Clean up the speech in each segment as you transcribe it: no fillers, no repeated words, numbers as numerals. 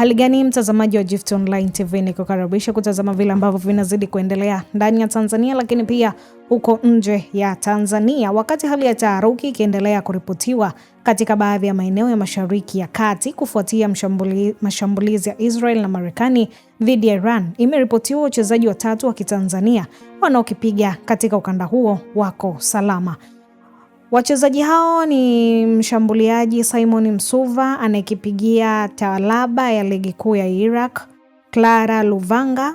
Hali gani mtazamaji wa Gift Online TV, nikukaribisha kutazama vile ambavyo vinazidi kuendelea ndani ya Tanzania, lakini pia huko nje ya Tanzania, wakati hali ya taharuki ikiendelea kuripotiwa katika baadhi ya maeneo ya Mashariki ya Kati kufuatia mashambulizi ya Israel na Marekani dhidi ya Iran. Imeripotiwa wachezaji watatu wa Kitanzania wanaokipiga katika ukanda huo wako salama. Wachezaji hao ni mshambuliaji Simon Msuva anayekipigia talaba ya ligi kuu ya Iraq, Clara Luvanga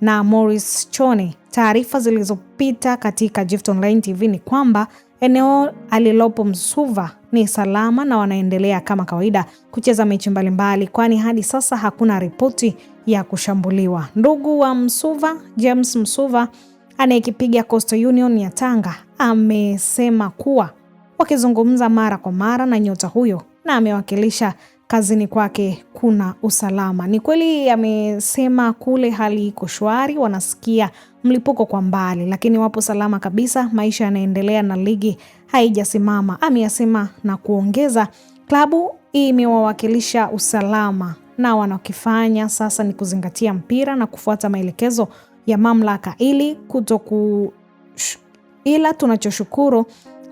na Morris Chone. Taarifa zilizopita katika Gift Online TV ni kwamba eneo alilopo Msuva ni salama na wanaendelea kama kawaida kucheza mechi mbalimbali, kwani hadi sasa hakuna ripoti ya kushambuliwa. Ndugu wa Msuva, James Msuva anayekipiga Coastal Union ya Tanga amesema kuwa wakizungumza mara kwa mara na nyota huyo na amewakilisha kazini kwake kuna usalama. Ni kweli amesema kule hali iko shwari, wanasikia mlipuko kwa mbali, lakini wapo salama kabisa, maisha yanaendelea na ligi haijasimama, ameyasema na kuongeza, klabu imewawakilisha usalama na wanakifanya sasa ni kuzingatia mpira na kufuata maelekezo ya mamlaka ili kutoku, ila tunachoshukuru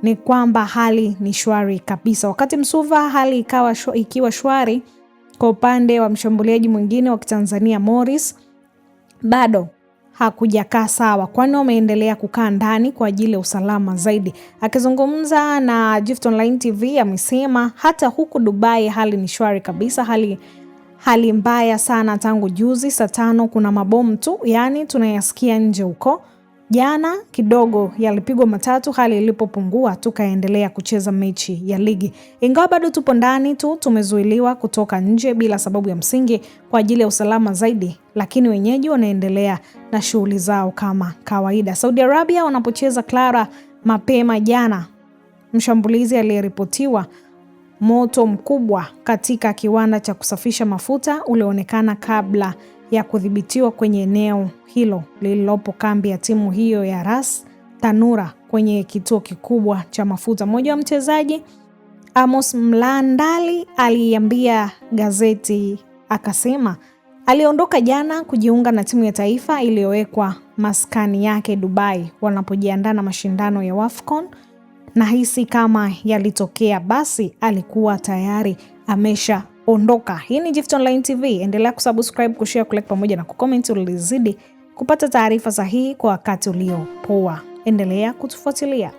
ni kwamba hali ni shwari kabisa. Wakati Msuva hali ikawa ikiwa shwari kwa upande wa mshambuliaji mwingine wa Kitanzania Morris bado hakujakaa sawa, kwani wameendelea kukaa ndani kwa ajili ya usalama zaidi. Akizungumza na Gift Online TV amesema hata huku Dubai hali ni shwari kabisa, hali mbaya sana tangu juzi saa 5 kuna mabomu tu, yaani tunayasikia nje huko. Jana kidogo yalipigwa matatu, hali ilipopungua tukaendelea kucheza mechi ya ligi. Ingawa bado tupo ndani tu, tumezuiliwa kutoka nje bila sababu ya msingi kwa ajili ya usalama zaidi, lakini wenyeji wanaendelea na shughuli zao kama kawaida. Saudi Arabia wanapocheza Clara mapema jana, mshambulizi aliyeripotiwa moto mkubwa katika kiwanda cha kusafisha mafuta ulioonekana kabla ya kudhibitiwa kwenye eneo hilo lililopo kambi ya timu hiyo ya Ras Tanura kwenye kituo kikubwa cha mafuta. Mmoja wa mchezaji Amos Mlandali aliambia gazeti akasema aliondoka jana kujiunga na timu ya taifa iliyowekwa maskani yake Dubai wanapojiandaa na mashindano ya WAFCON. Nahisi kama yalitokea basi alikuwa tayari ameshaondoka. Hii ni Gift Online TV, endelea kusubscribe, kushare, kulike pamoja na kucomment ulizidi kupata taarifa sahihi kwa wakati uliopoa. Endelea kutufuatilia.